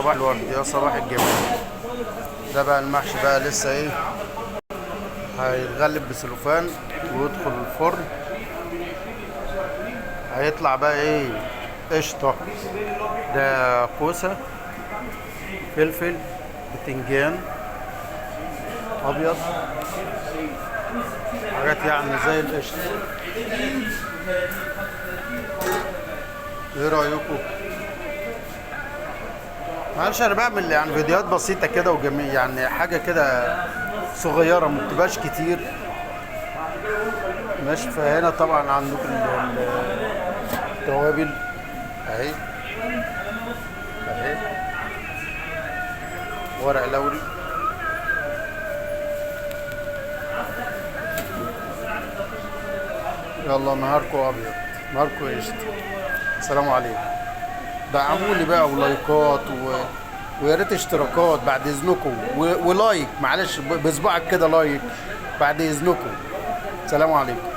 صباح الورد، يا صباح الجمال. ده بقى المحشي بقى لسه ايه، هيتغلب بسلوفان ويدخل الفرن، هيطلع بقى ايه قشطه. ده كوسة، فلفل، بتنجان ابيض، حاجات يعني زي القشطه. ايه رايكم؟ معلش انا بعمل يعني فيديوهات بسيطة كده وجميل، يعني حاجة كده صغيرة ما بتبقاش كتير. ماشي. فهنا طبعا عندكم التوابل اهي اهي، ورق لوري، يلا نهاركم ابيض، نهاركم قشطه. السلام عليكم. دعموني بقى ولايكات ويا ريت اشتراكات بعد اذنكم، و like، معلش بصبعك كده like بعد اذنكم. سلام عليكم.